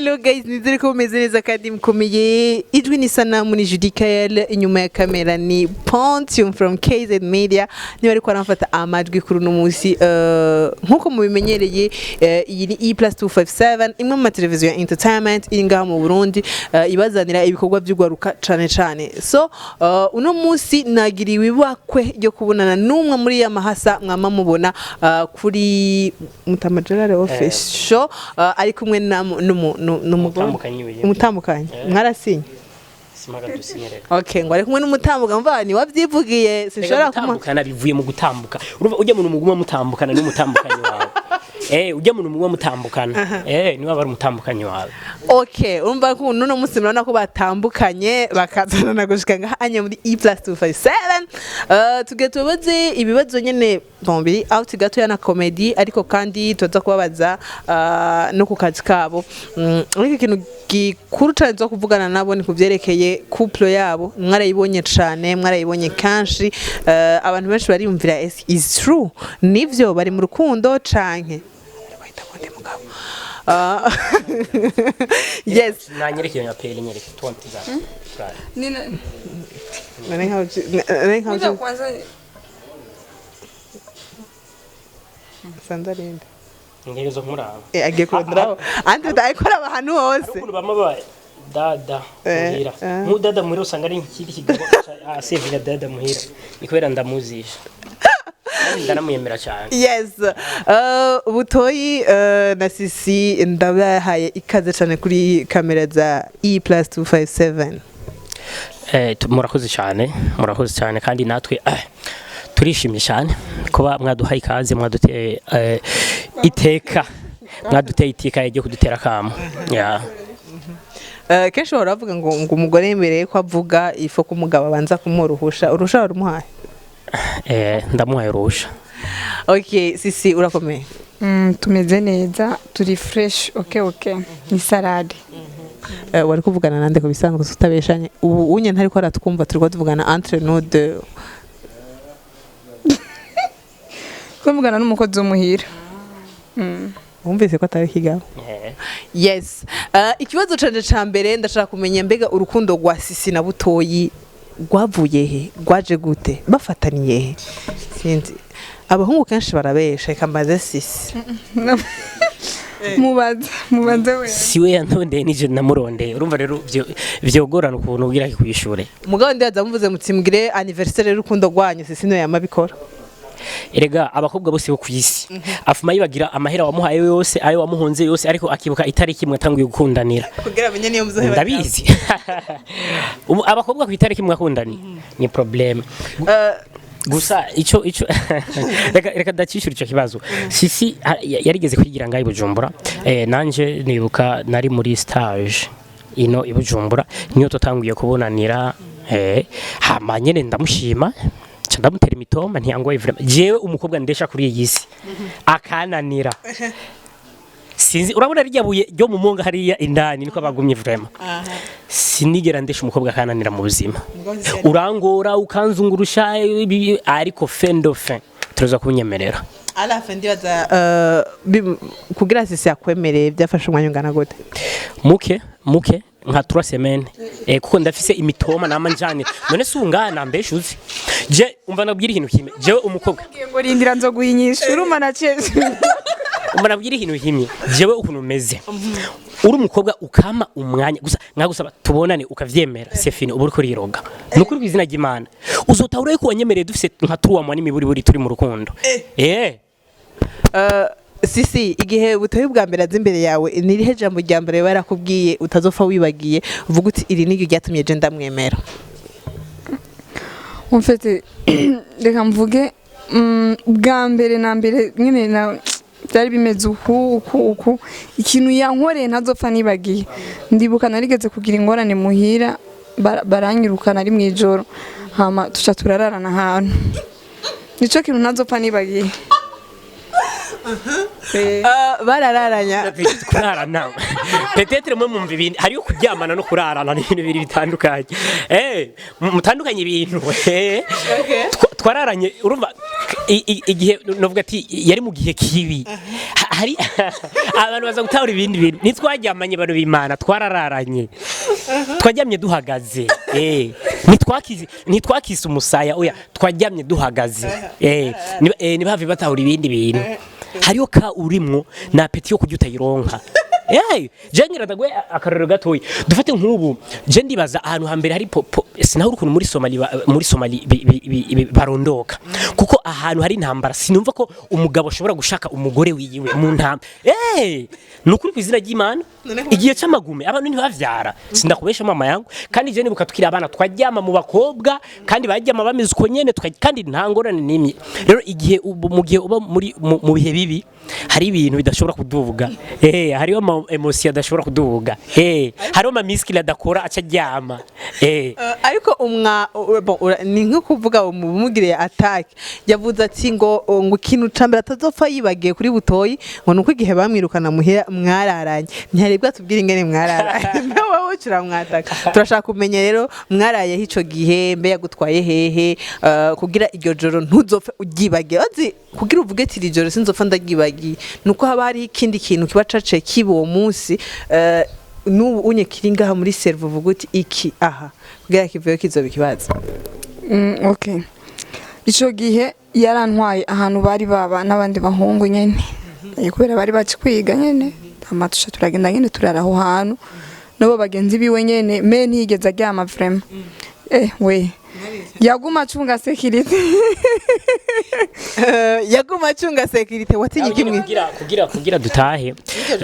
Hello guys, nizere ko mumeze neza kandi mukomeye. Ijwi ni sanamu ni Judy Kael, inyuma ya kamera ni Pontium from KZ Media. Niba ariko aramfata amajwi kuri uno munsi, nkuko mubimenyereye, iyi ni E+257, imwe mu mateleviziyo ya entertainment iri ngaha mu Burundi, ibazanira ibikorwa by'ugwaruka cane cane. So uno munsi nagiriwe ibakwe ryo kubonana n'umwe muri ya mahasa mwama mubona kuri Mutama Gerard Office Show, ari kumwe na n'umugore. Umutambukanyi wiwe. Umutambukanyi mwarasinye? Simaga dusinyereka. Okay, ngo ari kumwe n'umutambuka mva ni wavyivugiye, sinshobora kuma. Gutambukana bivuye mu gutambuka. Urumva ujya muntu muguma mutambukana n'umutambukanyi wawe, ujya muntu muguma mutambukana, niwe aba ari umutambukanyi wawe. Okay, urumva ko nuno munsi murabona ko batambukanye bakazanana gushika ngaha anya muri E+257. Tugiye tubaze ibibazo nyene, bon, biri out gato na comedy, ariko kandi tuza kubabaza no ku kazi kabo. Ariko ikintu gikuru cane zo kuvugana nabo ni kuvyerekeye couple yabo. Mwarayibonye cane, mwarayibonye kenshi. Abantu benshi bariyumvira: is true, nivyo bari mu rukundo canke bahita ngo mugabo? Yes. Nanyereke iyo nyapeli, nyereke tuwanti za. Nina Nane nkaho. Ngoja kwanza. Sandarinde. Ngerezo kumuraba. Agiye kuronderaho andi ariko ahantu hose. Ukuntu bama ba dada muhira. Mu dada muhira usanga ari nk'ikindi kigabo asevira dada muhira. Ni kubera ndamuzisha. Kandi ndanamwemera cyane. Yes, Butoyi na Sisi, ndabahaye ikaze cyane kuri kamera za E+257. Murakoze cyane, murakoze cyane, kandi natwe turishimye cyane kuba mwaduhaye ikaze, mwaduteye iteka, mwaduteye iteka ryo kudutera akamo. Yeah. Kenshi bahora bavuga ngo umugore yemereye ko avuga ifo ko umugabo abanza kumuha uruhusha. Uruhusha warumuhaye? Ndamuhaye uruhusha. Okay, Sisi, urakomeye? Tumeze neza, turi fresh, okay. Ni salade. Wari kuvugana nande ku bisanzwe tutabeshanye? Ubu unye ntariko aratwumva, turiko tuvugana entre nous deux. Kuvugana n'umukozi w'umuhira. Wumvise ko atari kigabo? Yes. Ikibazo canje ca mbere, ndashaka kumenya mbega urukundo rwa Sisi na Butoyi rwavuye he, rwaje gute, bafataniye he? Sinzi, abahungu kenshi barabesha. Reka mbaze Sisi. Mubaze, mubaze we. Siwe yantondeye, nije namurondeye. Urumva rero vyogorana ukuntu ugira kwishure. Mugabo ndibaza muvuze muti mugire anniversaire y'urukundo rwanyu, Sisi niyo yamabikora. Erega abakobwa bose bo kwisi afuma yibagira amahera wamuhaye yose, ayo wamuhunze yose, ariko akibuka itariki mwatanguye gukundanira. Kugira amenye niyo muzoheba. Ndabizi. Ubu abakobwa ku itariki mwakundani ni problème. Gusa ico reka ndacishura ico kibazo. Sisi yarigeze kwigira ngaho i Bujumbura, nanje nibuka nari muri stage ino i Bujumbura, niyo tutanguye kubonanira. Hama nyene ndamushima, nca ndamutera imitoma, ntiyangoye vraiment. Jewe umukobwa ndesha kuri iyi si akananira, sinzi, urabona rirya buye ryo mu munga hariya indani niko bagumye vraiment. Sinigera ndesha umukobwa akananira mu buzima. Urangora, ukanzungurusha ariko fin de fin turaza kunyemerera. Alafe ndibaza kugira Sisi yakwemereye byafashe umwanya ungana gute? Muke muke, nka 3 semaines, kuko ndafise imitoma nama njane. None si ungana mbesha uzi je umva nabwira ikintu kimwe, jewe umukobwa Ngiye ngo rindira nzoguhinyisha urumva na Chelsea. Umva nabwira ikintu kimwe, jewe ukuntu umeze, uri umukobwa ukama umwanya gusa nkagusaba tubonane ukavyemera, c'est fini, uba uriko uriroga. Ni ukuri kw'izina ry'Imana, uzotahura yuko wanyemereye dufise nka 3 mois n'imiburiburi turi mu rukundo. Sisi, igihe Butoyi bwa mbere aza imbere yawe, ni irihe jambo rya mbere barakubwiye utazopfa wibagiye, uvuga uti iri niryo ryatumye je ndamwemera? En fait, reka mvuge, bwa mbere na mbere nyine na byari bimeze uku uku uku. Ikintu yankoreye ntazopfa nibagiye, ndibuka narigeze kugira ingorane muhira, baranyirukana ari mu ijoro, hama tuca turararana ahantu. Nico kintu ntazopfa nibagiye. Barararanya? Kurarana, peut-être mwe mumva ibintu, hariyo kuryamana no kurarana, ni ibintu bibiri bitandukanye. Mutandukanye ibintu. Twararanye, urumva. Igihe novuga ati yari mu gihe kibi. Hari abantu baza gutahura ibindi bintu. Ntitwaryamanye, bantu b'Imana, twarararanye, twaryamye duhagaze. Ntitwakize umusaya, oya, twaryamye duhagaze. Ntibave batahura ibindi bintu. Hariyo ka urimwo na appétit yo kurya utayironka. Je ngira ndagwe akarorero gatoyi. Dufate nk'ubu je ndibaza ahantu hambere hari sinahura ukuntu muri Somali muri Somali barondoka, kuko ahantu hari intambara sinumva ko umugabo ashobora gushaka umugore wiwe mu ntambara. Nukuri ku izina ry'Imana, igihe c'amagume abantu ntibavyara. Sindakubesha mama yangu. Kandi je nibuka tukiri abana twaryama mu bakobwa, kandi baryama bameze uko nyene, kandi nta ngorane n'imwe. Rero igihe mu gihe uba muri mu bihe bibi, hari ibintu bidashobora kuduga. Hariho ama émotion adashobora kuduga, hariho ama muscles adakora, aca aryama. Ariko umwa bon, ni nko kuvuga umugiriye attaque. Yavuze ati ngo ikintu ca mbere atazopfa yibagiye kuri Butoyi ngo nuko igihe bamwirukana muhira mwararanye. Ntiharibwa tubwire ingene mwararanye, mbe wowe ucuramwataka. Turashaka kumenya rero mwarayeho ico gihe, mbe yagutwaye hehe, kugira iryo joro ntuzopfe uryibagiye. Azi kugira uvuge ati iri joro sinzopfa ndaryibagiye, nuko haba hariho ikindi kintu kiba caciye kiba uwo munsi, n'ubu unye kiri ngaha muri cerveau, uvuga uti iki aha kugira kiveyo kizoba ikibazo. Okay, ico gihe yarantwaye ahantu bari baba n'abandi bahungu nyene. Kubera bari baci kwiga nyene, hama tuca turagenda nyene, turara aho hantu nabo bagenzi biwe nyene. Me ntiyigeze aryama vraiment. We yaguma acunga sécurité. Yaguma acunga sécurité. Watinye kimwe? Kugira dutahe.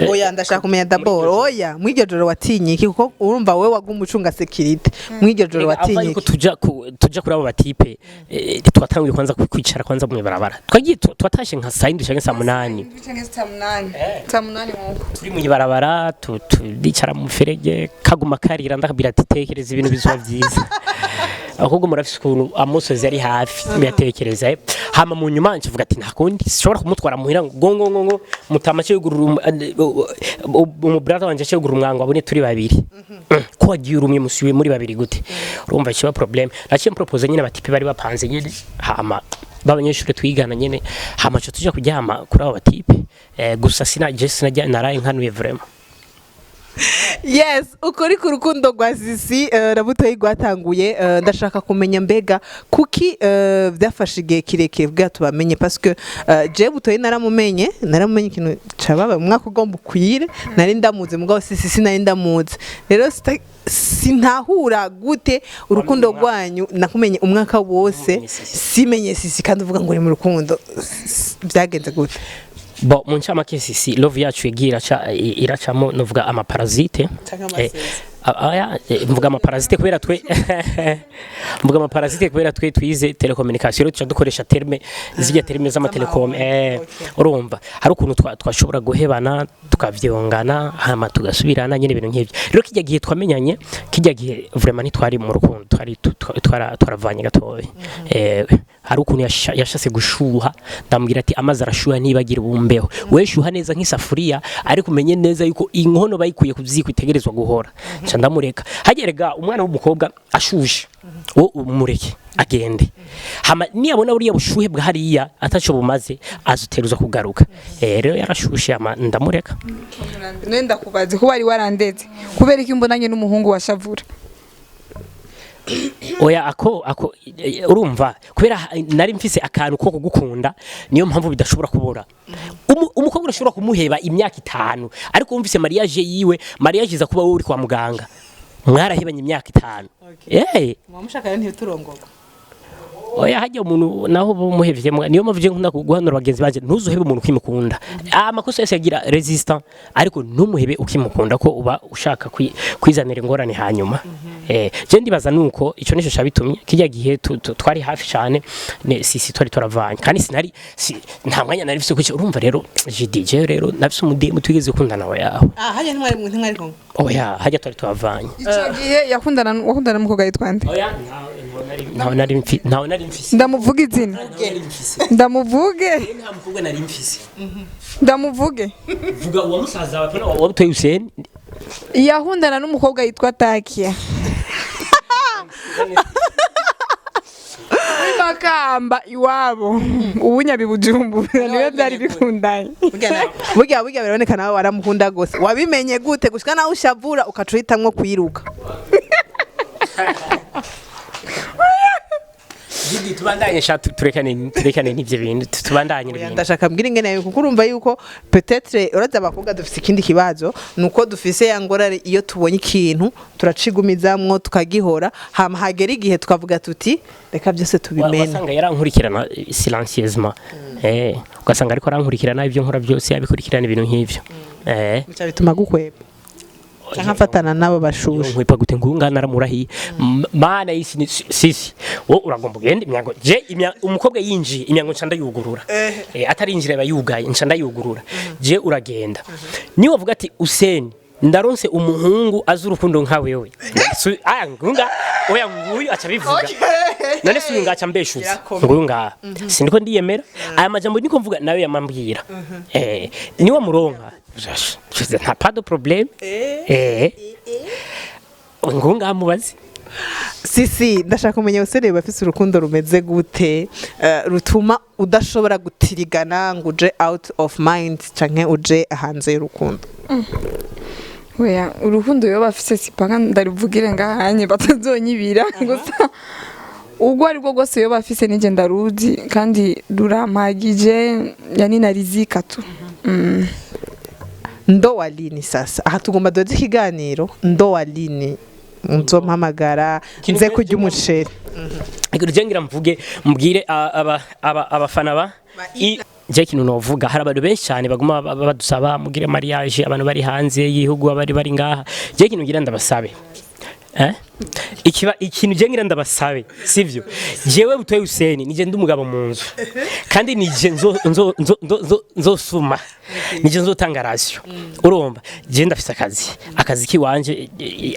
Oya, ndashaka kumenya d'abord, oya, mw'iryo joro watinye iki? Kuko urumva wewe waguma ucunga sécurité mw'iryo joro, Rega, ava watinye yuko iki? tuja kuri abo batipe, twatanguye kwanza kwicara kwanza mu ibarabara. Twagiye twatashe nka saa 7 canke saa 8. Canke saa 8, saa 8 nkuko. Turi mu ibarabara, turicara mu ferege, kaguma karira. Ndakabwira ati tekereza ibintu bizoba vyiza, ahubwo murafise ukuntu amosozi ari hafi, muyatekereza. Hama mu nyuma ncavuga ati nta kundi, sinshobora kumutwara muhira ngo ngo ngo ngo mutama cyo yugurura umubrother wanje cyo yugurura umwango abone turi babiri. Ko wagiye urumye musubiye muri babiri gute? Urumva kiba problème. Naciye propose nyine abatipe bari bapanze nyine, hama b'abanyeshuri twigana nyine, hama cyo tuja kuryama kuri abo batipe. Gusa sina je sinajya, naraye nkanuye vraiment. Yes, ukuri ku rukundo rwa Sisi na Butoyi rwatanguye. Ndashaka kumenya mbega kuki byafashe igihe kirekire bwa tubamenye, parce que je Butoyi naramumenye ikintu cababa mu mwaka ugomba ukwire nari ndamuzi, mugabo Sisi sinari ndamuzi. Rero sintahura gute urukundo Wamenye umwaka. rwanyu. Nakumenye umwaka wose, Wamenye Sisi. simenye Sisi, kandi uvuga ngo uri mu rukundo. Byagenze gute? Bo mu ncamake, Sisi love yacu yagiye iracamo novuga amaparasite. Canke amasezi. Aya, mvuga amaparasite kubera twe mvuga amaparasite kubera twe twize télécommunication, rero tuca dukoresha terme zijya terme z'amatelecom. Urumva hari ukuntu twashobora guhebana, tukavyongana, hama tugasubirana nyine, ibintu nk'ivyo. Rero kijya gihe twamenyanye, kijya gihe vraiment ntitwari mu rukundo, twari twaravanye gatoya. Hari ukuntu yashase gushuha, ndamubwira ati amazi arashuha ntibagira ubumbeho, we shuha neza nk'isafuriya, ariko umenye neza yuko inkono bayikuye ku ziko itegerezwa guhora. Nca ndamureka. Hagerega umwana w'umukobwa ashushe, wo umureke agende, hama niyabona buriya bushuhe bwa hariya ataco bumaze, azoteruza kugaruka. Rero yarashushe, hama ndamureka. None ndakubaze, ko wari warandetse, kubera iki mbonanye n'umuhungu wa Shavura? Oya, ako urumva kubera nari mfise akantu ko kugukunda, niyo mpamvu bidashobora kubura. Umukobwa urashobora kumuheba imyaka 5, ariko wumvise mariage yiwe, mariage iza kuba wowe uri kwa muganga, mwarahebanye imyaka 5. Mwamushaka rero ntiturongoka. Oya, hajya umuntu naho bumuhevye, niyo mpamvu je nkunda guhanura bagenzi banje: ntuzuhebe umuntu ukimukunda. Amakosa yose yagira resistant, ariko ntumuhebe ukimukunda, ko uba ushaka kwizanira ingorane hanyuma. Je ndibaza nuko ico nico cabitumye. Kijya gihe twari hafi cyane, ne Sisi twari turavanye, kandi sinari nta mwanya nari mfise kuki. Urumva rero JDJ, rero nafise umudemu twigeze gukundana we yaho. Ah, hajya ntimwari kumwe? Oya, hajya twari turavanye. Ico gihe yakundana, wakundana n'umukobwa yitwa nde? Oya, ntawe nari mfise. Ndamuvuga izina? Ntawe nari mfise. Ndamuvuge? Nta mukobwa nari mfise. Ndamuvuge? Vuga uwa musaza wawe, pana wa Butoyi Hussein. Yakundana n'umukobwa yitwa Takia. Muri Imakamba iwabo, ubu nyabibujumbura niwe byari bikundanye. Burya biraboneka nawe waramukunda gose. Wabimenye gute gushika nawe ushavura ukaca uhitamwo kwiruka? Didi, tubandanye sha, turekane n'ivyo bintu, tubandanye n'ibintu. Ndashaka mbwira ingene yawe, kuko urumva yuko peut-être uraza abakobwa dufise ikindi kibazo, nuko dufise ya ngorane: iyo tubonye ikintu turacigumizamwo, tukagihora, hama hagera igihe tukavuga tuti reka byose tubimene. Wasanga yarankurikirana silencieusement, ugasanga ariko arankurikirana, ibyo nkora byose yabikurikirana, ibintu nk'ivyo. Bica bituma gukweba canke afatana n'abo bashushe. Nkwepa gute? Ngunga naramurahiye. Mana y'isi sisi wo uragomba ugende imyango je umukobwa yinjiye imyango nca ndayugurura, atarinjira aba yugaye, nca ndayugurura. Je uragenda niwe avuga ati useni ndaronse umuhungu azi urukundo nka wewe. Aya ngunga oya, nguyu aca bivuga. None si uyu ngaca mbeshuza? Birakomeye. Nguyu ngaha sindiko ndiyemera aya majambo niko mvuga nawe yamambwira, niwe muronka nta pas de problème. Nguyu ngaha mubaze. Sisi, ndashaka kumenya usere bafise urukundo rumeze gute, rutuma udashobora gutirigana ngo uje out of mind canke uje hanze y'urukundo? Oya, urukundo yo bafise sipaka ndarivugire ngahanye batazonyibira gusa. Ubwo ari bwo bwose yo bafise nije ndaruzi kandi rurampagije, yani narizika tu. Ndoa lini sasa? Aha tugomba duze ikiganiro. Ndoa lini? Nzompamagara nze kurya umuceri. Reka ruje ngira mvuge mbwire abafana ba je kintu novuga, hari abantu benshi cyane baguma badusaba mugire mariage, abantu bari hanze y'igihugu, abari bari ngaha. Je kintu ngira ndabasabe, ikiba ikintu je ngira ndabasabe sivyo, jewe Butoyi Hussein nije ndi umugabo mu nzu, kandi nije nzo nzo nzo nzo nzosuma, nije nzotanga ration. Urumva je ndafise akazi kiwanje,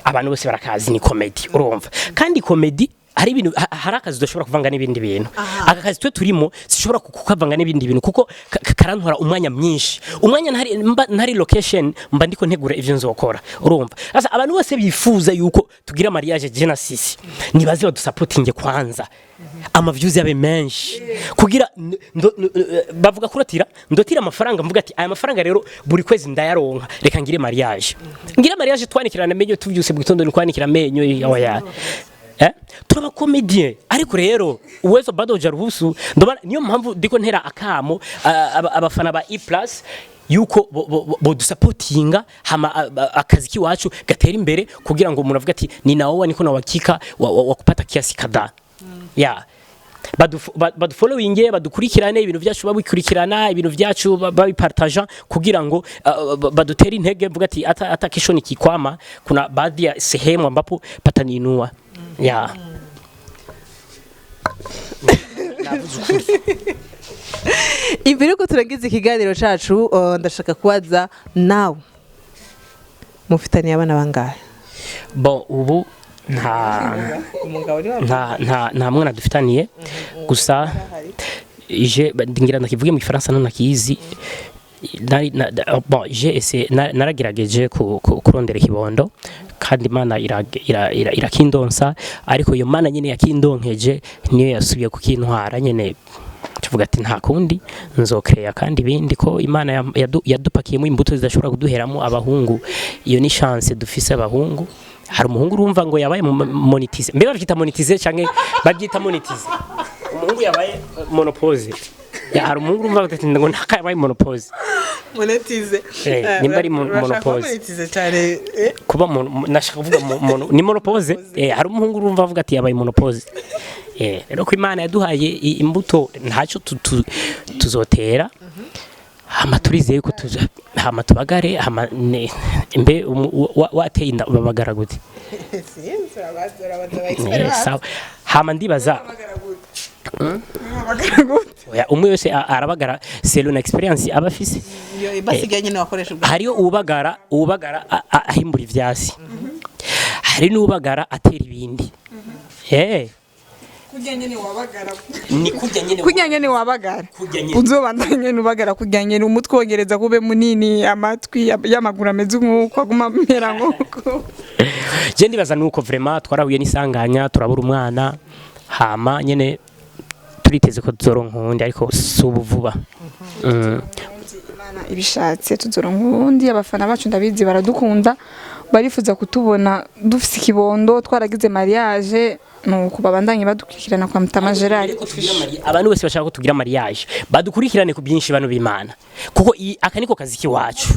abantu bose barakazi, ni comedy. Urumva kandi comedy hari ibintu hari akazi udashobora kuvanga n'ibindi bintu. Aka kazi twe turimo sishobora kukavanga n'ibindi bintu kuko karantwara umwanya mwinshi. Umwanya ntari mba ntari location, mba ndiko ntegura ivyo nzokora. Urumva sasa abantu bose bifuza yuko tugira mariage je na Sisi, nibaze badusapotinge kwanza, ama views yabe menshi kugira bavuga kuratira ndotira amafaranga, mvuga ati aya mafaranga rero buri kwezi ndayaronka, reka ngire mariage, ngire mariage twanikirana amenyo tuvyuse mu gitondo, ni kwanikira amenyo. Oya, turaba comédien, ariko rero uwezo bado hujaruhusu. Ndobana niyo mpamvu ndiko ntera akamo abafana ba E plus yuko bodusapotinga hama akazi kiwacu gatera imbere, kugira ngo umuntu avuge ati ninaoa niko na uhakika wa kupata kiasi kadhaa ya badufollowinge, badukurikirane, ibintu byacu babikurikirana, ibintu byacu babipartaja kugira ngo badutere intege, mvuga ati hata kesho nikikwama kuna baadhi ya sehemu ambapo pataniinua ya. Navuze ukuri. Imbere yuko turangiza ikiganiro cacu, ndashaka kubaza nawe, mufitaniye abana bangahe? Bon, ubu nta Umugabo ni nta mwana dufitaniye. Gusa je ngira ndakivuge mu Gifaransa nanakizi. Bon, j'ai essayé, naragerageje kurondera ikibondo kandi Imana irakindonsa, ariko iyo Mana nyine yakindonkeje niyo yasubiye kukintwara nyene. Tuvuga ati nta kundi, nzokreya kandi ibindi ko Imana yadupakiyemo imbuto zidashobora kuduheramo abahungu. Iyo ni chance dufise abahungu. Hari umuhungu urumva ngo yabaye monetize, mbe bavyita monetize canke bavyita monetize? Umuhungu yabaye monopose ya, hari umuhungu urumva ati ngo ntaka yabaye monopose. Monetize. Nimba ari monopose. Monetize cyane. Kuba nashaka kuvuga ni monopose. Hari umuhungu urumva avuga ati yabaye monopose. Rero ko Imana yaduhaye imbuto ntacyo tuzotera, hama turizeye ko tuza, hama tubagare, hama mbe wateye inda babagara gute? Sinzi, urabaza aba Sawa, hama ndibaza oya, umwe wese arabagara selon experience aba afise. Iyo basigaye nyine wakoresha ubwa Hariyo uwubagara ahimbura ivyasi, hari n'uwubagara atera ibindi. Kurya nyene wabagara. Ni kurya nyene. Kurya nyene wabagara. Kurya nyene. Uzobandanya nyene ubagara kurya nyene, umutwe wongereza kube munini, amatwi y'amaguru ameze nk'uko aguma amera nk'uko. Je ndibaza nuko vraiment twarahuye n'isanganya, turabura umwana, hama nyene Turiteze ko tuzoronka uwundi, ariko si ubu vuba. Imana ibishatse tuzoronka uwundi. Abafana bacu ndabizi baradukunda, barifuza kutubona dufise ikibondo, twaragize mariage, nuko babandanye badukurikirana kwa Mutama Gerard. Ariko tugira abantu bose bashaka ko tugira mariage badukurikirane ku byinshi, bano b'Imana, kuko aka niko kazi kiwacu.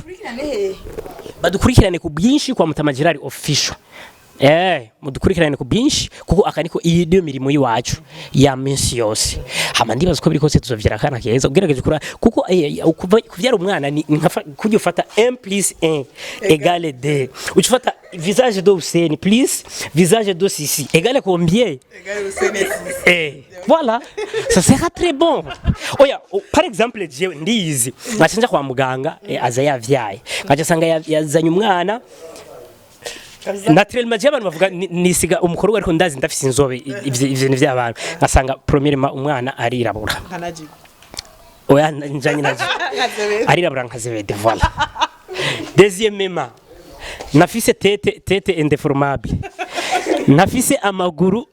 Badukurikirane ku bwinshi kwa Mutama Gerard Official. Mudukurikirane ku bwinshi, kuko aka niko, iyi niyo mirimo y'iwacu ya minsi yose. Hama ndibaza uko biri kose tuzovyara akana keza, ugerageje kura, kuko kuvyara umwana ni nka kujya ufata 1 plus 1 égale 2, uca ufata visage de Hussein plus visage de Sisi égale combien? Voilà, ça sera très bon. Oya, par exemple, jewe ndizi nkaca nja kwa muganga, aza yavyaye, nkaca sanga yazanye umwana. Naturellement, je abantu bavuga nisiga umukorogo, ariko ndazi ndafise inzobe, ivyo ni vy'abantu. Ngasanga premièrement umwana arirabura. Oya, njanye naje arirabura nka Zebede, voilà. Deuxièmement, nafise tête indéformable, nafise amaguru.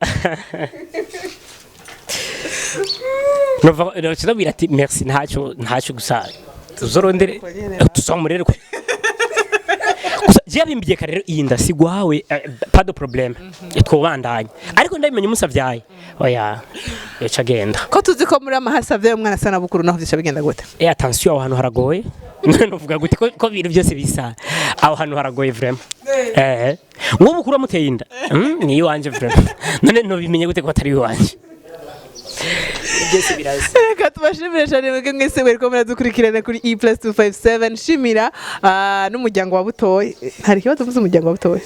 Nova nabwira ati merci, ntacyo ntacyo, gusa tuzorondere tuzomurere gusa. Je yabimbiye kare rero, iyi nda sigwawe, pas de problème, twobandanya. Ariko ndabimenye umunsi avyaye, oya, yoca agenda. Ko tuzi ko muri amahasi avyaye umwana asa na bukuru, naho vyisha bigenda gute? Attention, aho hantu haragoye. Novuga gute ko ibintu byose bisa? Aho hantu haragoye vraiment. Nk'ubu kuri amuteye inda, ni iwanje vraiment. None nobimenye gute ko atari iwanje? Byose biraza. Reka tubashimire cyane mwebwe mwese mwereko muradukurikirana kuri E plus 257. Nshimira n'umuryango wa Butoyi. Hari ikibazo mvuze umuryango wa Butoyi?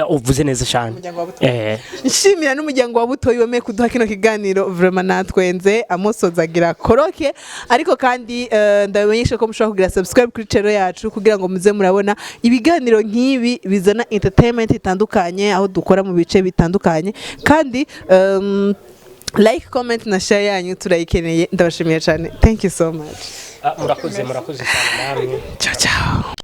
Uvuze neza cyane. Umuryango wa Butoyi. Nshimira n'umuryango wa Butoyi wemeye kuduha kino kiganiro, vraiment natwenze amosoza agira koroke. Ariko kandi ndabamenyesha ko mushobora kugira subscribe kuri channel yacu kugira ngo muze murabona ibiganiro nk'ibi bizana entertainment itandukanye, aho dukora mu bice bitandukanye. Kandi like, comment na share yanyu turayikeneye. Ndabashimiye cyane, thank you so much. Ah, murakoze, murakoze cyane namwe. Ciao ciao.